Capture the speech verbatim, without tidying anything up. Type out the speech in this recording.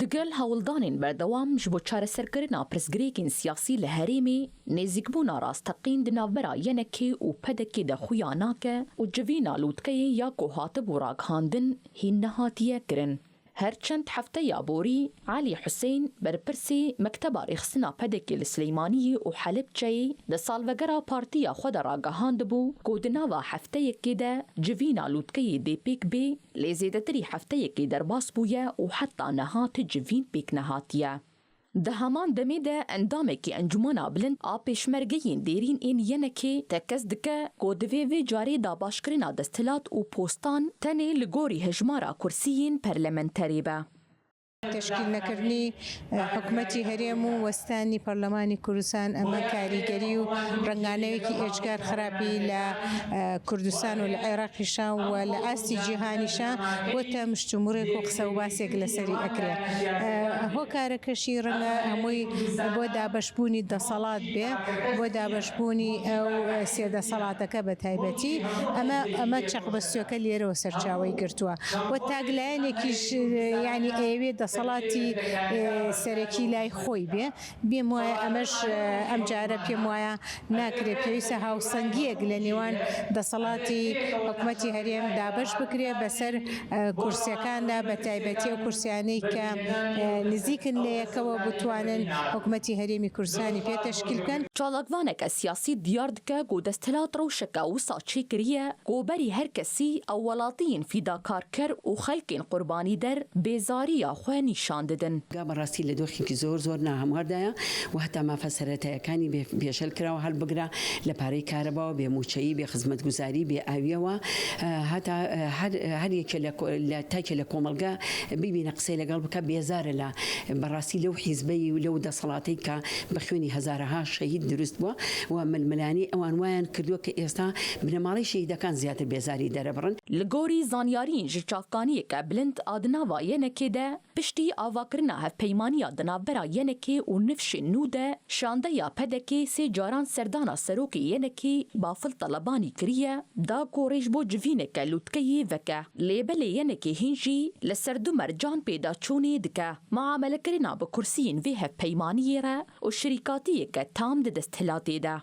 Digel hewldanên berdewam ji bo çareserkirina pirsgirêkên siyasî li herêmê, nêzîkbûna rasteqîn di navbera Y N K û P D K'ê de xuya nake û civîna lûtkeyê ya ku hatibû ragihandin hîn nehatiye kirin. Her çend hefteya borî Elî Husên, berpirsê Mekteba Rêxistina P D K'ê li Silêmaniyê û Helebçeyê, di salvegera partiya xwe de ragihandibû ku di nava hefteyekê de civîna lûtkeyê dê pêk bê, lê zêdetirî hefteyekê derbas bûye û heta niha ti civîn pêk nehatiye. Di heman demê de endamekî Encûmena Bilind a Pêşmergeyên Dêrîn ên Y N K'ê tekez dike ku divê vê carê dabaşkirina desthilat û postan tenê li gorî hejmara kursiyên parlamenterê be. تشکیل نەکردنی حکومەتی هەرێم و وەستانی پەرلەمانی کوردستان، ئەمە کاریگەری و ڕەنگانەیەکی ئێجگار خراپی لە کوردستان و لە عێراقیشە و لە ئاستی جیهانیشە، بۆتە مشتومڕێک و قسە و باسێک لەسەری ئەکرێ. هۆکارەکەشی ڕەنگە هەمووی بۆ دابەشبوونی دەسەڵات بێ، بۆ دابەشبوونی ئەو سێ دەسەڵاتەکە بە تایبەتی. ئەمە، ئەمە چەقبەستوەکە لێرەوە سەرچاوەی گرتووە. و تاک لایەنێکیش، یعنی، ئەیەوێ دەسەڵاتی سەرەکی لای خۆی بێ. بێم وایە ئەمەش، ئەم جارە پێم وایە ناکرێ. پێویستە هاوسەنگیەک لە نێوان دەسەڵاتی حکومەتی هەرێم دابەش بکرێ بەسەر کورسیەکاندا، بە تایبەتی ئەو کورسیانەی کە نزیکن لە یەکەوە بتوانن حکومەتی هەرێمی کوردستانی پێ تەشکیل بکەن. چالاکوانeke siyasî diyar dike ku desthilat rewşeke wisa çêkiriye ku berî her kesî ew welatiyên fîdakarker û xelkên qurbanîder bêzariya xwe nîşan didin. گا بەڕاستی لە دۆخێکی زۆر زۆر ناهەمواردایە و هەتا مافە سەرەتایەکانی بێ-، بێشەل کراوە، هەر بگرە لە پارەی کارەباوە، بێ موچەیی، بێ خزمەتگوزاری، بێ ئاویەوە، هەتا هەر، هەر یەکێ لە کۆ-، لە تاکێ لە کۆمەڵگە ببینە قسەی لەگەڵ بکە، بێزارە لە بەڕاستی لەو حیزبەی و لەو دەسەڵاتەی کە بە خوێنی هەزارەها شەهید دروست بووە و ململانی ئەوان وایان کردووە کە ئێستا بنەماڵەی شەهیدەکان زیاتر بێزاری دەرەبڕن. Li gorî zanyariyên ji çavkaniyeke bilind a di nava Y N K'ê de, piştî avakirina hevpeymaniya di navbera Y N K'ê û Nifşên nû de, şandeya P D K'ê sê caran serdana serokê Y N K'ê Bafil Telebanî kiriye, da ku rê ji bo civîneke lûtkeyê veke. Lê belê Y N K'ê hîn jî li ser du mercan pêdaçûnê dike, muamelekirina bi kursiyên vê hevpeymaniyê re û şirîkatiyeke tam di desthilatê de.